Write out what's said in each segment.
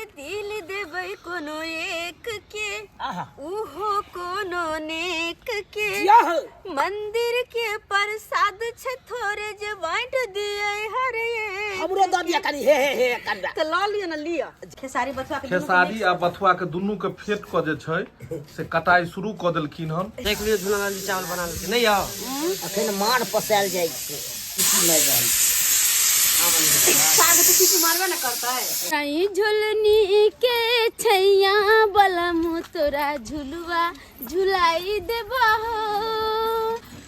तिल देबै कोनो एक के, आहा उहो कोनो नेक के। जिया हो। मंदिर के प्रसाद छै थोड़े जे बांट दिए हर एक। हमरो दऽ दिया कनी, हे हे हे कन्दा। तऽ लऽ लिअ ने, लिअ खेसारी बथुआ के दुनू के। खेसारी आ बथुआ के दुनू के फेट कऽ जे छै से कटाइ शुरू कऽ देलखिन हन। देख लियौ, झूलालाल जी चावल बना लेलखिन नहि यौ? अखन मार पसायल जाइ छै, सीटी मारि रहल छै। साग तऽ सीटी मारबे ने करतै। नहीं झुलनी के छैया बलम तोरा झुलुआ झुलाई देबो,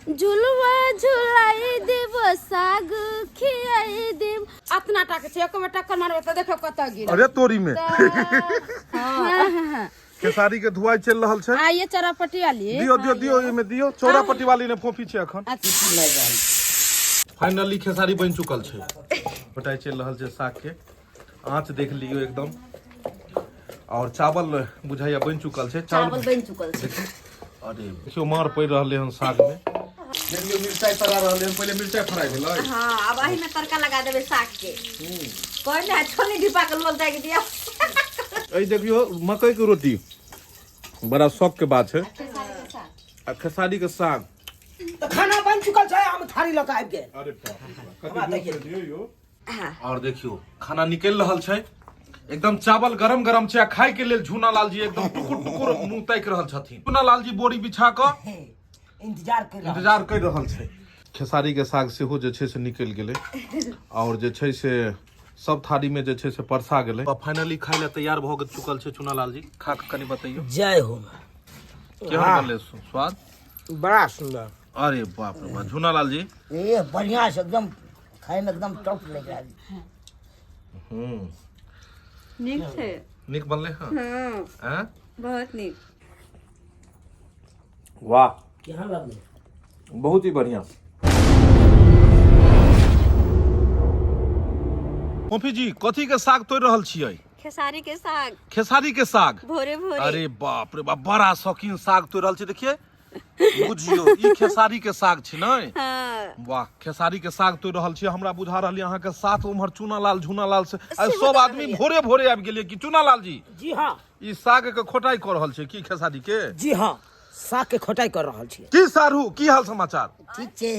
झुलुआ झुलाई देबो, साग खियाई देब। अपना टाके छै, एको बेर टक्कर मारबै तऽ देखो कतऽ गिरत। अरे तोरी में। हँ हँ हँ। खेसारी के धुआई चलि रहल छै। आ ये चौरापट्टी वाली। दियो दियो दियो, एहिमे दियो। चौरापट्टी वाली ने फोफी छै अखन। सीटी मारि रहल छै। फाइनली खेसारी बनि चुकल छै। बटाई चलि रहल छै साग के। आँच देख लियो एकदम। और चावल बुझाइया बनि चुकल छै। चावल बनि चुकल छै। अरे देखियो, मार पड़ि रहलै हन साग में। देखियो, मिरचाई तरा रहलै हन। पहिले मिरचाई फ्राई भेलै। हाँ, अब एही में तड़का लगा देबै साग के। कहने छोलनी ढिपा के लोल दागि दियौ। एहि देखियो, मकई के रोटी बड़ा शौक के बात छै आ खेसारी के साग। तऽ खाना बनि चुकल छै, हम थारी लऽ कऽ आबि गेल। अरे बाप रे, कते दियौ यौ। और देखियो, खाना निकलि रहल छै एकदम। चावल गरम गरम छै आ खाय के लेल झूना लाल जी एकदम टुकुर टुकुर मुंह ताकि रहल छथिन। झूना लाल जी बोरी बिछा कऽ इंतजार कर रहल। इंतजार कर रहल छै। खेसारी के साग सेहो जे छै से निकलि गेलै और जे छै से सब थारी में जे छै से परसा गेलै। फाइनली खाय लए तैयार भऽ चुकल छै चुना लाल जी। खा के कनि बतैयौ। जय हो। केहन बनलै स्वाद? बड़ा सुंदर। अरे बाप रे बाप, झूना लाल जी। ये बढ़िया से एकदम खाय में एकदम टॉप लग रहा है। नीक छै। नीक बनलै। हँ। हँ। आँय? बहुत नीक। वाह। केहन लगलै? बहुत ही बढ़िया। फोफी जी, कथी के साग तोड़ रहल छियै? खेसारी के साग। खेसारी के साग। भोरे भोरे। अरे बाप रे बाप, बड़ा शौकीन साग तोड़ रहल छी। देखिए, बुझियो ई खेसारी के साग छै ने? हाँ। वाह, खेसारी के साग तोड़ रहल छी। हमरा बुझा रहल अहाँ के साथ उम्हर चूना लाल, झूना लाल से आइ सब आदमी भोरे भोरे आबि गेलियै। कि चूना लाल जी? जी हाँ। ई साग के खोटाई कऽ रहल छै की खेसारी के? जी हाँ, साग के खोटाई कर रहल छी। की सारू, की हाल समाचार? ठीक छै।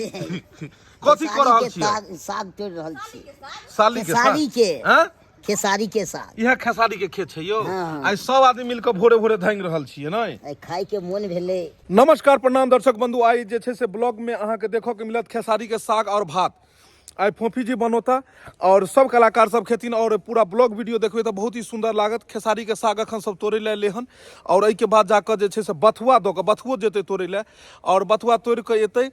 कथी कऽ रहल खेसारी के छियै? साग, साग तोड़ि रहल छी। साली के साग? खेसारी के। हैं? खेसारी के साग। इएह खेसारी के खेत छै यौ? हाँ। आइ सब आदमी मिल कऽ भोरे भोरे धांगि रहल छियै ने? आइ खाय के मोन भेलै। नमस्कार, प्रणाम दर्शक बंधु। आइ जे छै से ब्लॉग में अहाँके देखऽ के मिलत खेसारी के साग और भात। आइ फोफी जी बनौता और सब कलाकार सब खेथिन और पूरा ब्लॉग वीडियो देखबै तऽ बहुत ही सुंदर लागत। खेसारी के साग अखन सब तोड़ै लए एलै हन और एहिके बाद जाकऽ जे छै से बथुआ दऽ कऽ बथुओ जेतै तोड़ै लए और बथुआ तोड़ि कऽ एतै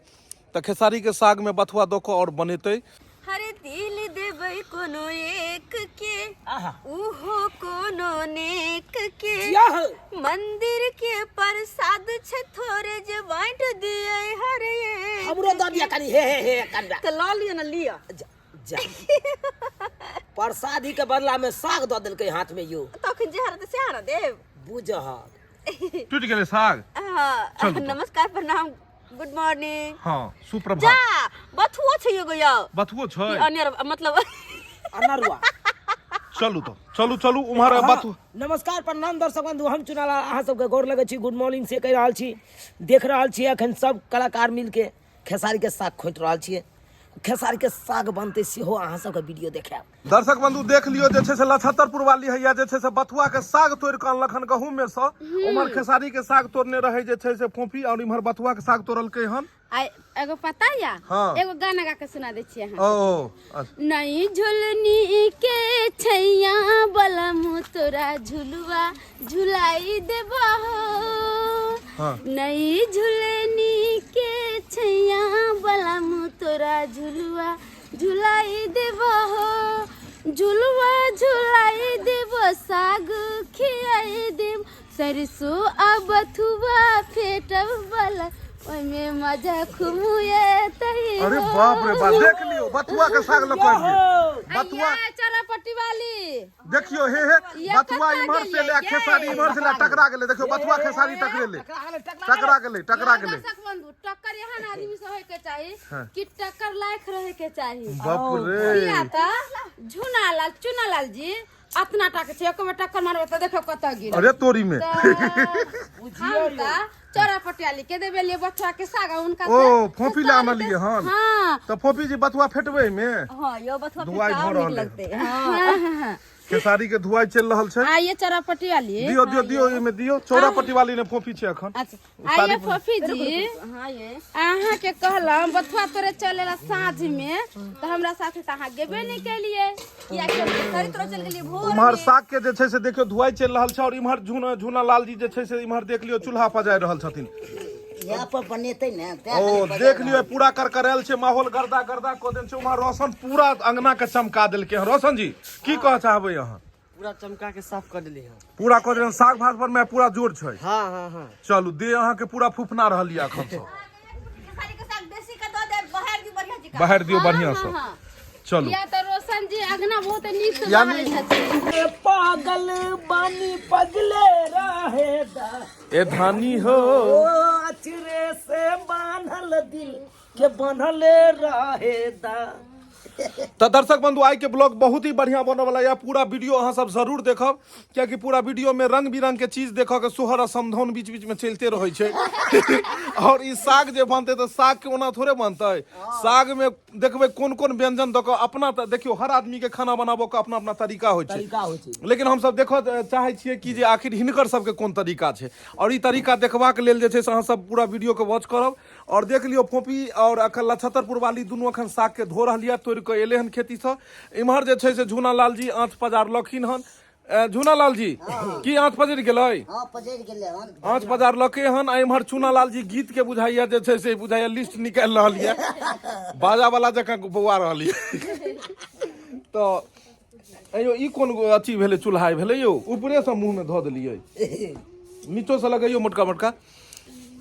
तऽ खेसारी के साग में बथुआ दऽ कऽ और बनेतै। हर दिल देबै कोनो एक के, आहा उहो कोनो नेक के। जिया हो। मंदिर के प्रसाद छै थोड़े जे बांट दिए हर एक। हमरो दऽ दिया कनी, हे हे हे कन्दा। तऽ लऽ लिअ ने, लिअ। जा जा, प्रसादी के बदला में साग दऽ देलकै हाथ में यौ। तखन जे हरत से हरा देब। बुझहक। टूटि गेलै साग। हाँ। चलू तऽ। नमस्कार, प्रणाम, गुड मॉर्निंग। हाँ, सुप्रभात। जा, बथुओ छै एगो यौ। बथुओ छै। अनेर मतलब अनरुआ। चलू तऽ, चलू चलू उम्हर। हाँ, बथु। नमस्कार, प्रणाम दर्शक बंधु, हम चुनालाल अहाँ सबके गोर लगै छी, गुड मॉर्निंग से कहि रहल छी। देख रहल छी, अखन सब कलाकार मिलके खेसारी के साग खोटि रहल छियै। खेसारी के साग बनतै सेहो अहाँ सबके वीडियो देखायब। दर्शक बंधु, देख लियो, जे छै से लछत्तरपुर वाली हैया जे छै से बथुआ के साग तोड़ के अनलक हन गहूम में से। उम्हर खेसारी के साग तोड़ने रहे जे छै से फोफी और इम्हर बथुआ के साग तोड़लकै हन। आ एगो पता या? हाँ। एगो गाना गा के सुना दै छियै अहाँ। ओ अच्छा। नहीं झुलनी के छैया बलम तोरा झुलुआ झुलाई देबो। हाँ। नहीं झुलनी के छैया बलम तोरा झुलुआ झुलाई देबो, झुलुआ झुलाई देबो, साग खियाई देब, सरसों आ बथुआ फेटब बला ओहिमे मजा खुमुएतै। अरे बाप रे बाप, देख लियो, बथुआ के साग लऽ कऽ आबि गेल बथुआ। चरापट्टी वाली। देखियो, हे हे। ये बथुआ कतऽ इम्हर से गेलियै ले ये? खेसारी इम्हर से ले टकरा गेलै। देखियो, बथुआ खेसारी टकरेले, टकरा गेलै, टकरा गेलै। दर्शक बंधु, टक्कर एहन आदमी से होय के चाही कि टक्कर लायक रहे के चाही। बाप रे। किया तऽ झुना लाल, चुना लाल जी अतना टा के छै, एको बेर टक्कर मारबै तऽ देखो कतऽ गिरत। अरे तोरी में। तऽ हम तऽ चौरा पटियाली के देबे लिए बच्चा के साग आ उनका ओ, से फोफी ला आनलियै हन। हाँ। तऽ फोफी जी बथुआ फेटबै में? हाँ यो बथुआ धुआइ फेटका भऽ और नीक रहल है। लगतै। हाँ। हाँ। खेसारी के धुआइ चलि रहल छै। आइए चौरा पटियाली। दियो दियो दियो, एहिमे दियो। चौरा पट्टी वाली ने फोफी छै अखन। अच्छा आइए फोफी जी। हाँ ये अहाँ के कहलम बथुआ तोरे चलेला साँझ में, तऽ हमरा साथे तऽ अहाँ गेबे नहि केलिए। किया कि हम खेसारी तोरा चल गेलिए भोर। उम्हर साग के जे छै से देखियौ धुआइ चलि रहल छै, और इम्हर झूना झूना लाल जी जे छै से इम्हर देख लियौ चूल्हा पजारि रहल छथिन। यहाँ पर बनेतै ने तें ओ कनि बजा देख रहल। लियौ पूरा करकरायल छै माहौल, गर्दा गर्दा कऽ देने छै। उम्हर रोशन पूरा अंगना के चमका देलकै हन। रोशन जी की कहऽ चाहबै अहाँ? पूरा चमका के साफ कर देली हन। पूरा कऽ देलखिन, साग भात पर में पूरा जोर छै। हाँ हाँ हाँ। चलू दे अहाँ के पूरा फुफना रहल यऽ अखन से। खेसारी के साग बेसी के दऽ देब, बहार दियौ बढ़िया जी। बहारि दियौ बढ़िया से। हाँ। चलू। या तऽ रोशन जी अंगना बहुत नीक से यानी- बहारै छथिन। ए पागल बानी पगले रहे दा। ए धानी हो। ओ अचरे से बान्हल दिल के बान्हले रहे दा। तऽ दर्शक बंधु आइ के ब्लॉग बहुत ही बढ़िया बनऽ वाला यऽ। पूरा वीडियो अहाँ सब जरूर देखब, कियाकि पूरा वीडियो में रंग बिरंग के चीज देखऽ के सोहर आ समधौन बीच बीच में चलते रहै छै। और ई साग जे बनतै तऽ साग के ओना थोड़े बनतै, साग में देखबै कोन कोन व्यंजन दऽ कऽ अपना। तऽ देखियौ हर आदमी के खाना बनाबऽ के अपना अपना तरीका होइ छै। तरीका होइ छै। लेकिन हमसब देखऽ चाहै छियै कि जे आखिर हिनकर सबके कोन तरीका छै, और ई तरीका देखबाक लेल जे छै से अहाँ सब पूरा वीडियो के वॉच करब। और देख लियौ फोपी और अखन लछतरपुर वाली दुनू अखन साग के धो रहल यऽ, तोड़ि कऽ एलै हन खेतीसँ। इम्हर जे छै से झूना लाल जी आँच पजारलखिन हन। झूना लाल जी की आँच पजरि गेलै? हाँ पजरि गेलै हन। आँच पजारलकै हन। आ इम्हर चूना लाल जी गीत के बुझाइया जे छै से बुझाइया लिस्ट निकालि रहल यऽ, बाजा वाला जकाँ बौआ रहल यऽ। तऽ अयो ई कोन अथी भेलै चूल्हा भेलै यौ? ऊपरेसँ मुँहमे धऽ देलियै, नीचोसँ लगैयौ मोटका मोटका।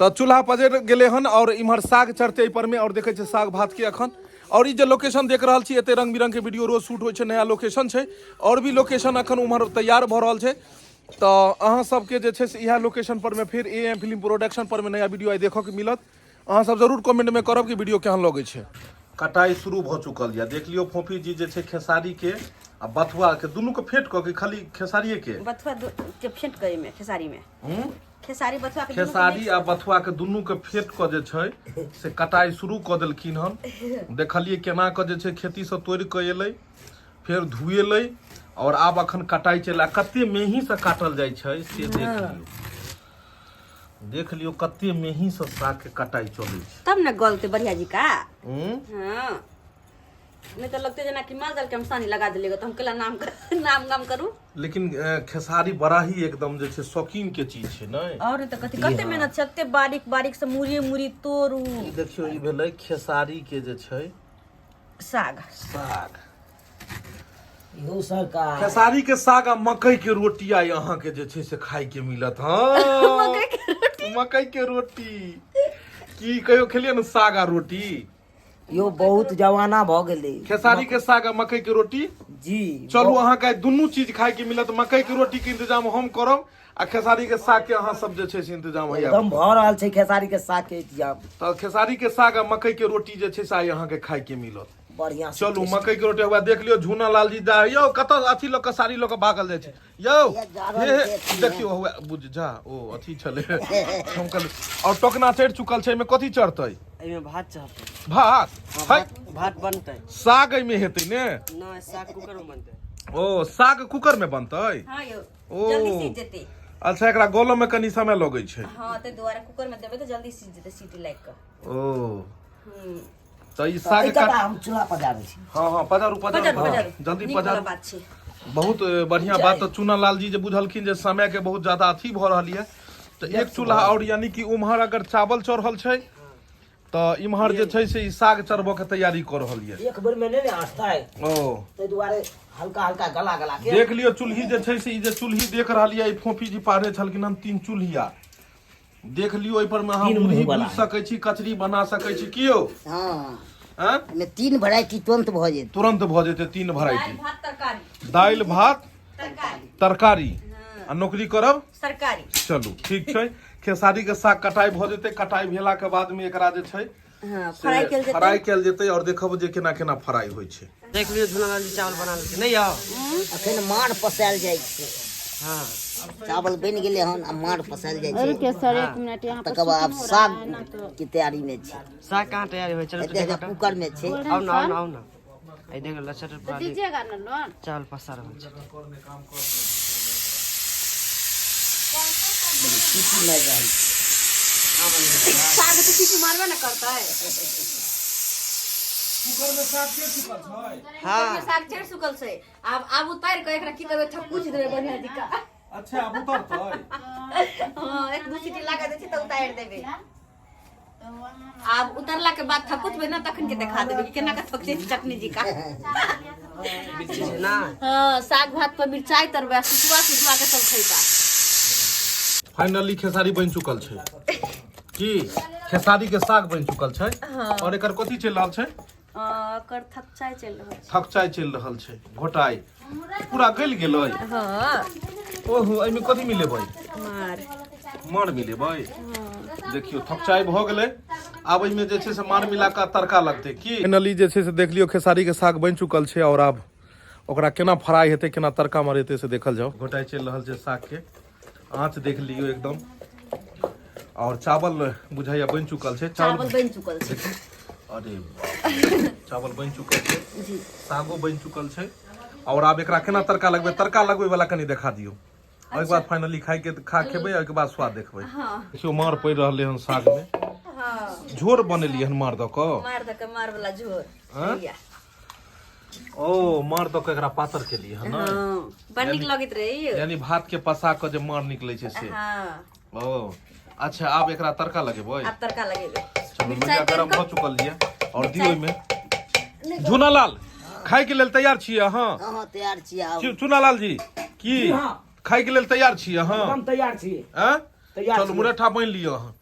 तऽ चूल्हा पजरि गेलै हन और इम्हर साग चढ़तै एहि पर में। और देखै छियै साग भात के अखन। और ई जे लोकेशन देख रहल छी, एते रंग बिरंग के वीडियो रोज शूट होइ छै, नया लोकेशन छै और भी लोकेशन अखन उम्हर तैयार भऽ रहल छै। तऽ अहाँ सबके जे छै से इएह लोकेशन पर में फेर ए एम फिल्म प्रोडक्शन पर में नया वीडियो आइ देखऽ के मिलत। अहाँ सब जरूर कमेंट में करब कि वीडियो केहन लगै छै। कटाई शुरू भऽ चुकल यऽ। देख लियौ फोफी जी जे छै खेसारी के आ बथुआ के दुनू के फेट कऽ के खाली खेसारिये के? बथुआ के फेट कऽ एहिमे खेसारी में। खेसारी बथुआ के दुनू के खेसारी mix आ बथुआ के दुनू के फेट कऽ जे छै से कटाई शुरू कऽ देलखिन हन। देखलियै केना कऽ जे छै खेती से तोड़ि कऽ एलै, फेर धुएलै और आब अखन कटाई चलि आ कते मेही से काटल जाइ छै से देख लियौ। देख लियौ कते मेही से साग के कटाई चलै छै। तब ने गलतै बढ़िया जी का। हाँ नहीं तो लगते जेना कि माल जाल के हम सानी लगा देलियै, तऽ हम केला नाम नाम गाम करू। लेकिन खेसारी बड़ा ही एकदम जे छै शौकीन के चीज छै ने। और नहीं तऽ कथी, कते मेहनत छै, कते बारीक बारीक से मुड़ी मुड़ी तोड़ू। ई देखियौ ई भेलै खेसारी के जे छै साग। साग। यौ सरकार, खेसारी के साग आ मकई के रोटी आइ अहाँ के जे छै से खाय के मिलत। हाँ मकई के रोटी। मकई के रोटी की कहियो खेलियै ने साग आ रोटी? यौ बहुत जमाना भऽ गेलै। खेसारी के साग आ मकई के रोटी जी। चलू अहाँ के दुनू चीज खाय के मिलत। मकई के रोटी के इंतजाम हम करब आ खेसारी के साग के अहाँ सब जे छै से इंतजाम होइया। एकदम भऽ रहल छै खेसारी के साग के इंतजाम। तऽ खेसारी के साग आ मकई के रोटी जे छै से आइ अहाँ के खाय के मिलत बढ़िया से। चलू मकई के रोटी हुआ। देख लियौ झूना लाल जी जा यौ कतऽ अथी लऽ कऽ साड़ी लऽ कऽ भागल जाइ छै यौ? जा रहल हे हे छै अथी। देखियौ हुआ बुझ जा ओ अथी छलै हम कहलियै। और टोकना चढ़ि चुकल छै, एहिमे कथी चढ़तै? एहिमे भात चढ़तै। भात? हाँ, है भात, भात बनतै। साग एहिमे हेतै ने? नहि, साग कुकर में बनतै। ओ साग कुकर में बनतै? हाँ यौ। ओ। जल्दी सीज जेतै। अच्छा एकरा गलऽ में कनी समय लगै छै। हाँ ताहि दुआरे कुकर में देबै तऽ जल्दी सीज जेतै सीटी लागि कऽ। ओ तऽ ई साग एहि कटा हम चूल्हा पजारै छी। हाँ हाँ पजारू पजारू। पजारू हाँ, पजारू। जल्दी नीक वाला पजारू। बात छै। बहुत बढ़िया बात। तऽ चूना लाल जी जे बुझलखिन जे समय के बहुत ज्यादा अथी भऽ रहल यऽ तऽ एक चूल्हा और यानी कि उम्हर अगर चावल चढ़ल छै तऽ इम्हर जे छै से ई साग चढ़बऽ के तैयारी कऽ रहल यऽ। एक बेर में नहि ने अटतै। ओ ताहि दुआरे हल्का हल्का गला गला के। देख लियौ चूल्ही जे छै से ई जे चूल्ही देख रहल यऽ, ई फोफी जी पारने छलखिन हन 3 चूल्हिया। देख लियौ एहि पर में अहाँ तीन मुरही मुँह वाला भूजि सकै छी, कचरी बना सकै छी। की यौ? हाँ। आँय? एहिमे 3 वेराइटी तुरंत भऽ जेतै। तुरंत भऽ जेतै 3 वेराइटी। दालि भात तरकारी। दालि भात तरकारी। तरकारी आ नौकरी करब सरकारी। चलू ठीक छै। खेसारी के साग कटाई भऽ जेतै। कटाई भेला के बाद में एकरा जे छै हाँ, फ्राई कयल जेतै। फ्राई कयल जेतै और देखब जे केना केना फ्राई होइ छै। देख लियौ झूलालाल जी चावल बना लेलकै नहि यौ। अखन माड़ पसायल जाइ छै। हाँ चावल बनि गेलै हन आ माड़ पसायल जाइ छै। रुकिए सर, 1 मिनट, यहाँ पर तकर बाद आब शूटिंग हो रहा साग है ना तो के तैयारी में छै। साग कहाँ तैयारी होइ चलू एते देखो। कुकर में छै। आउ ना आउ ना आउ ना, आई देखो लचर तो दीजिएगा ना लोन। चावल पसा रहल छै। सीटी मारि रहल छै। साग तो सीटी मारबे ना करतै। कुकर में साग के चुकल छै? हाँ साग चढ़ चुकल छै। आब आब उतारि कऽ एकरा की करबै, थकुच देबै बढ़िया दिका। अच्छा आब उतरतै? हाँ, 1-2 सीटी लगा दै छै तऽ उतारि देबै। आब उतरला के बाद थकुचबै ना तखन के देखा देबै कि केना के थकुचै छै चटनी जी का। मिर्ची छै ना? हाँ, साग भात पर मिरचाई तरबै, सुसुआ सुसुआ के सब खैता। फाइनली खेसारी बनि चुकल छै। की खेसारी के साग बनि चुकल छै। और एकर कथी चलि रहल छै? एकर थकचाई चलि रहल छै। थकचाई चलि रहल छै। घोटाई पूरा गलि गेलै। हाँ। ओहो, एहिमे कथी मिलेबै? मार। मार मिलेबै। देखियौ थकचाई भऽ गेलै। आब एहिमे जे छै से मार मिला कऽ तड़का लगतै। की फाइनली जे छै से देख लियौ खेसारी के साग बनि चुकल छै और आब ओकरा केना फ्राई हेतै, केना तड़का मरेतै से देखल जाउ। घोटाई चलि रहल छै साग के। आँच देख लियौ एकदम। और चावल बुझाइया बनि चुकल छै। चावल बनि चुकल छै। अरे चावल बनि चुकल छै जी। सागो बनि चुकल छै। और आब एकरा केना तड़का लगबै, तड़का लगबै वाला कनि देखा दियौ। ओहिके बाद फाइनली खाय के खा खेबै, ओहिके बाद स्वाद देखबै। देखियौ मार पड़ि रहलै हन साग में। झोर बनेलियै हन मार दऽ कऽ। मार दऽ कऽ, मार वाला झोर। हाँ? ओ मार दऽ कऽ एकरा पातर केलियै हन ने? हाँ, बड़ नीक लगैत रहै यौ। यानी भात के पसा कऽ जे मार निकलै छै से। हाँ। ओ अच्छा, आब एकरा तड़का लगेबै। आब तड़का लगेबै। चलू, लोहिया गरम भऽ चुकल ये और दियौ ओहिमे। झूनालाल खाय के लेल तैयार छियै अहाँ? हाँ हाँ तैयार छियै। आब चुनालाल जी की खाय के लेल तैयार छियै अहाँ? हम तैयार छी। आँय? तैयार चलू छियै। मुरैठा बान्हि लिअ अहाँ।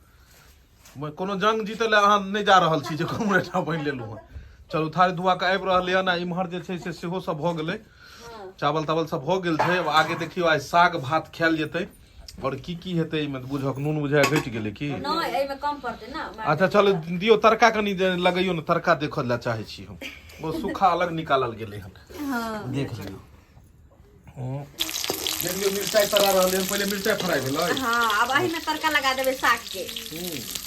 कोनो जंग जीतै लए अहाँ नहि जा रहल छी जे कोनो मुरैठा बान्हि लेलहुँ हँ। चलू थारी धुआ कऽ आबि रहलै हन। आ इम्हर जे छै से सेहो सब भऽ गेलै, चावल तावल सब भऽ गेल छै। आब आगे देखियौ आइ साग भात खायल जेतै और की की हेतै एहिमे बुझक। नून बुझाय घटि गेलै की? नहि, एहिमे कम पड़तै ना। अच्छा चलू दियौ तड़का कनि जे लगैयौ ने, तड़का देखऽ लए चाहै छी हम। ओ सूखा अलग निकालल गेलै हन, देख लियौ। देख लियौ मिरचाइ तरा रहलै हन। पहिले मिरचाइ फ्राइ भेलै। हाँ, अब एहिमे तड़का लगा देबै साग के।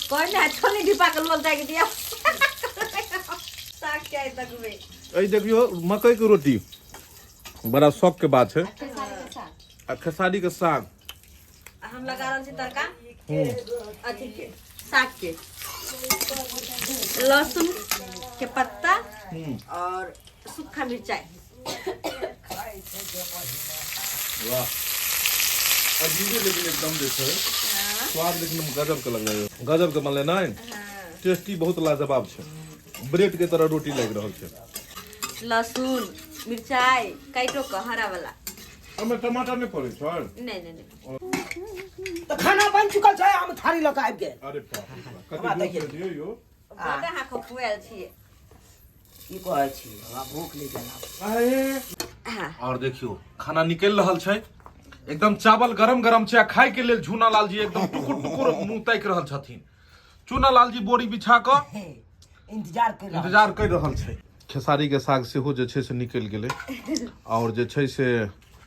कहने छोलनी ढिपा के लोल दागि दियौ साग के आइ तकबै। एहि देखियौ मकई के रोटी बड़ा शौक के बात छै आ खेसारी के साग। हम लगा रहल छी तड़का अथी के, साग के, लहसुन के पत्ता और सूखा मिरचाई। वाह अजीबे, लेकिन एकदम जे छै स्वाद लेकिन गजब के लगलै, गजब के बनलै नहि, टेस्टी बहुत लाजवाब छै। ब्रेड के तरह रोटी लागि रहल छै। लहसुन मिरचाई काटो के हरा वाला। ओहिमे टमाटर नहि पड़ै छै? नहीं नहीं नहीं। तऽ खाना बनि चुकल छै, हम थारी लऽ कऽ आबि गेल। अरे बाप रे बाप, कते जोर से दियौ यौ। बड़ अहाँ खुआयल छियै। की कहै छी, हमरा भूख लागि गेल। और देखियौ खाना निकलि रहल छै, एकदम चावल गरम गरम छै आ खाय के लेल झूनालाल जी एकदम टुकुर टुकुर मुंह ताकि रहल छथिन। चूनालाल जी बोरी बिछा कऽ इंतजार कर रहल इंतजार कर रहल छै। खेसारी के साग सेहो जे छै से निकलि गेलै और जे छै से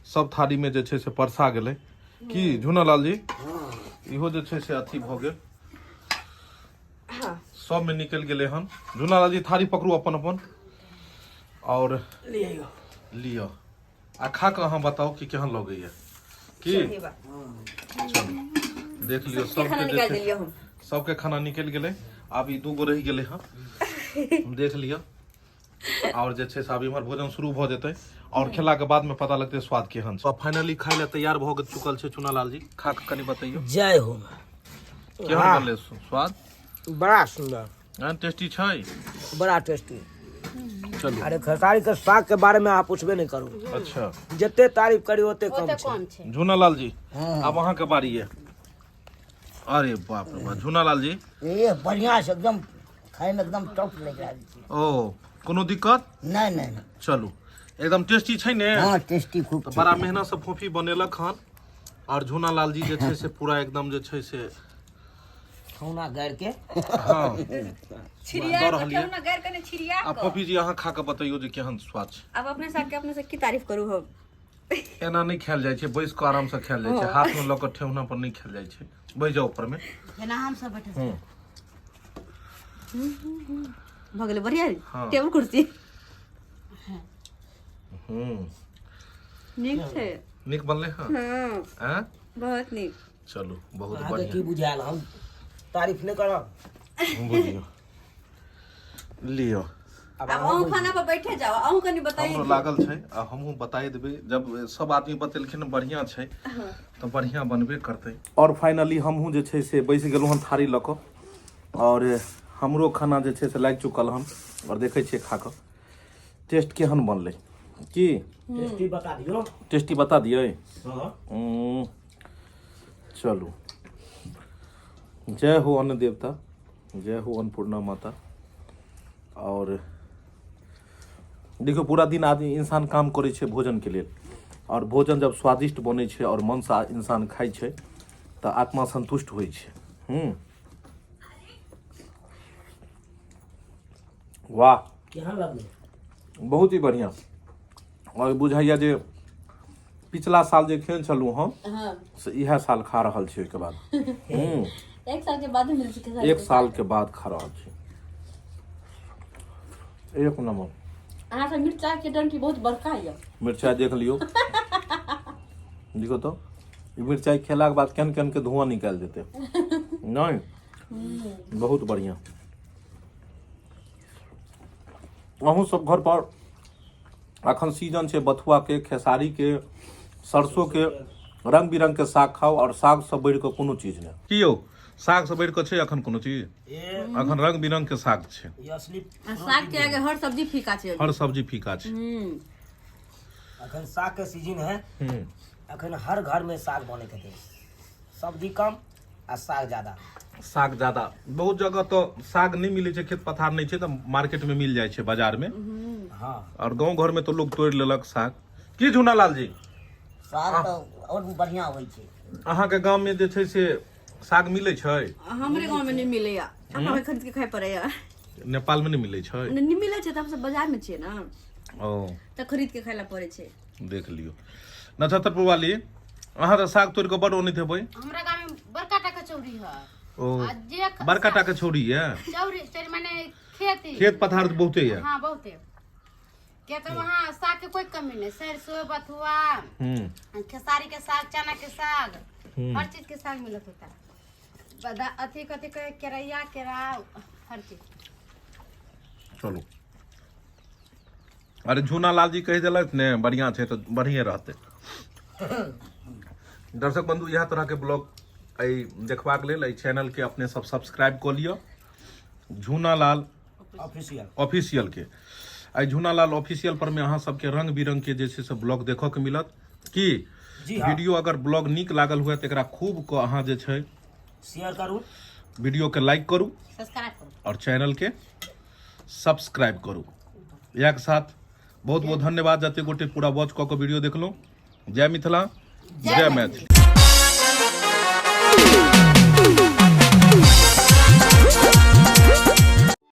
सब थारी में जे छै से परसा गेलै। की झूनालाल जी इहो जे छै से अथी भऽ गेल, सब में निकलि गेलै हन। झूनालाल जी थारी पकड़ू अपन अपन और लिअ लिअ आ खा कऽ अहाँ बताउ कि केहन लगैया। की चलू देख लियौ सबके खाना सबके जे निकालि छै देलियै हम। सबके खाना निकलि गेलै। आब ई दूगो रहि गेलै हन, देख लिअ। और जे छै से आब इम्हर भोजन शुरू भऽ जेतै और खेला के बाद में पता लगतै स्वाद केहन छै। फाइनली खाय लए तैयार भऽ चुकल छै चुनालाल जी। खा कऽ कनि बतैयौ। जय हो। केहन बनलै स्वाद? बड़ा सुंदर। हाँ, टेस्टी छै? बड़ा टेस्टी। चलू। अरे खेसारी के साग के बारे में अहाँ पूछबे नहीं करू। अच्छा, जते तारीफ करी ओते कम ओते छै। कम छै। झूनालाल जी आब अहाँ के बारी है। अरे बाप रे बाप, झूनालाल जी ये बढ़िया से एकदम खाय में एकदम टॉप लग रहल छै। ओ कोनो दिक्कत नहीं नहीं नहीं। चलू एकदम टेस्टी छै ने? हाँ टेस्टी खूब तऽ छै। बड़ा मेहनत से फोफी बनेलक हन और झूनालाल जी जे छै से पूरा एकदम जे छै से ठौना गाड़ि के। हाँ। छिड़िया दऽ रहल कऽ यऽ। ठेहुना गाड़ि कऽ नहि, छिड़िया आ कऽ। फोफी जी, अहाँ खा कऽ बतैयौ जे केहन स्वाद छै। आब अपने साग के अपने से की तारीफ करू हम? एना नहि खायल जाइ छै, बैस कऽ आराम से खायल जाइ छै, हाथ में लऽ कऽ ठेहुना पर नहि खायल जाइ छै। बैस जाउ ऊपर में। जेना हम सब बैठल। हूँ। भऽ गेलै बढ़िया। हाँ। टेबुल कुर्सी। हूँ। नीक छै। नीक बनलै हँ। हँ। आँ? बहुत नीक। चलू, बहुत अहाँके बढ़िया। की बुझायल? हम तारीफ नहि करब? बुझियौ, लियौ। आब आब अहाँ अहूँ खाना पर बैठे जाओ, अहूँ कनि बताइए। हमरो लागल छै आ हमहूँ बताइ देबै। जब सब आदमी बतेलखिन बढ़िआँ छै तऽ बढ़िआँ बनबे करतै। आओर फाइनली हमहूँ जे छै से बैस गेलहुँ हन थारी लऽ कऽ, आओर हमरो खाना जे छै से लागि चुकल हन, आओर देखै छियै खा कऽ टेस्ट केहन बनलै की। टेस्टी बता दियौ। टेस्टी बता दियै? हँ। चलू, जय हो अन्न देवता, जय हो अन्नपूर्णा माता। आओर देखियौ, पूरा दिन आदमी इंसान काम करै छै भोजनके लेल, आओर भोजन जब स्वादिष्ट बनै छै आओर मनसँ इंसान खाइ छै तऽ आत्मा संतुष्ट होइ छै। वाह! केहन लगलै? बहुत ही बढ़िआँ। आओर बुझाइया जे पिछला साल जे खेने छलहुँ हम हाँ, से इएह साल खा रहल छी। ओहिके बाद एक साल के बाद मिल चुके। एक साल के बाद खा रहल छी। एक नंबर। अहाँ सब मिर्चा के डंटी बहुत बड़का यऽ। मिरचाइ देख लियौ, देखो तो, ई मिरचाइ खेलाके बाद केहन केहन के धुआं निकालि देतै। नहि, बहुत बढ़िआँ। अहूँ सब घर पर अखन सीजन छै बथुआके, खेसारीके, सरसोके, रंग बिरंग के साग खाउ, आओर सागसँ बढ़ि कऽ कोनो चीज नहि। की यौ, सागसँ बढ़ि कऽ छै अखन कोनो चीज? ए। अखन रंग बिरंग के साग छै। ई असली आ साग के आगे हर सब्जी फीका छै। हर सब्जी फीका छै। अखन साग के सीजन है। अखन हर घर में साग बने के हेतै, सब्जी कम आ साग ज्यादा। साग ज्यादा। बहुत जगह तऽ साग नहि मिलै छै, खेत पथार नहि छै, तऽ मार्केट में मिल जाइ छै, बाजार में। और गाँव घर में तऽ लोग तोड़ि लेलक साग। की झुनालाल जी? साग तऽ आओर भी बढ़िआँ होइ छै। अहाँके गाम में जे छै से साग मिलै छै? हमरे गाँव में नहीं मिलैया, हमरा खरीद के खाय पड़ैया। नेपाल में नहि मिलै छै? नहीं मिलै छै तऽ हमसब बाजार में छियै ने। ओ। तऽ खरीद के खाय ला पड़ै छै। देख लियौ। नक्षत्रपुर वाली, अहाँ तऽ साग तोड़ि कऽ बड ओनैत हेबै। हमरा गाँव में बड़का टा के चौरी है। ओ। आ जे बड़का टा के छौरी यऽ। चौरी, चौरी माने खेती। खेत पथार तऽ बहुते यऽ। हाँ, बहुते। क्या तो वहाँ साग के कोई कमी नहीं, सरसों, बथुआ, खेसारी के साग, चना के साग, हर चीज के साग मिलत होता है। अथी कथी कहे, केरैया, केराव, हर चीज। चलू, अरे झूना लाल जी कहि देलथि ने बढ़िआँ छै तऽ बढ़िएँ रहतै। दर्शक बंधु, इएह तरहके ब्लॉग एहि देखबाक लेल एहि चैनलके अपने सब सब्सक्राइब कऽ लिअ, झूना लाल ऑफिशियल। ऑफिशियल के। एहि झूना लाल ऑफिशियल पर में अहाँ सबके रंग बिरंग के जे छै से ब्लॉग देखऽ के मिलत की। जी हाँ। वीडियो अगर ब्लॉग नीक लागल हुए तऽ एकरा खूब कऽ अहाँ जे छै शेयर करू, वीडियो के लाइक करू, सब्सक्राइब करू और चैनल के सब्सक्राइब करू। इएह के साथ बहुत बहुत धन्यवाद जते गोटे पूरा वॉच कऽ कऽ वीडियो देखलहुँ। जय मिथिला, जय मैथिली।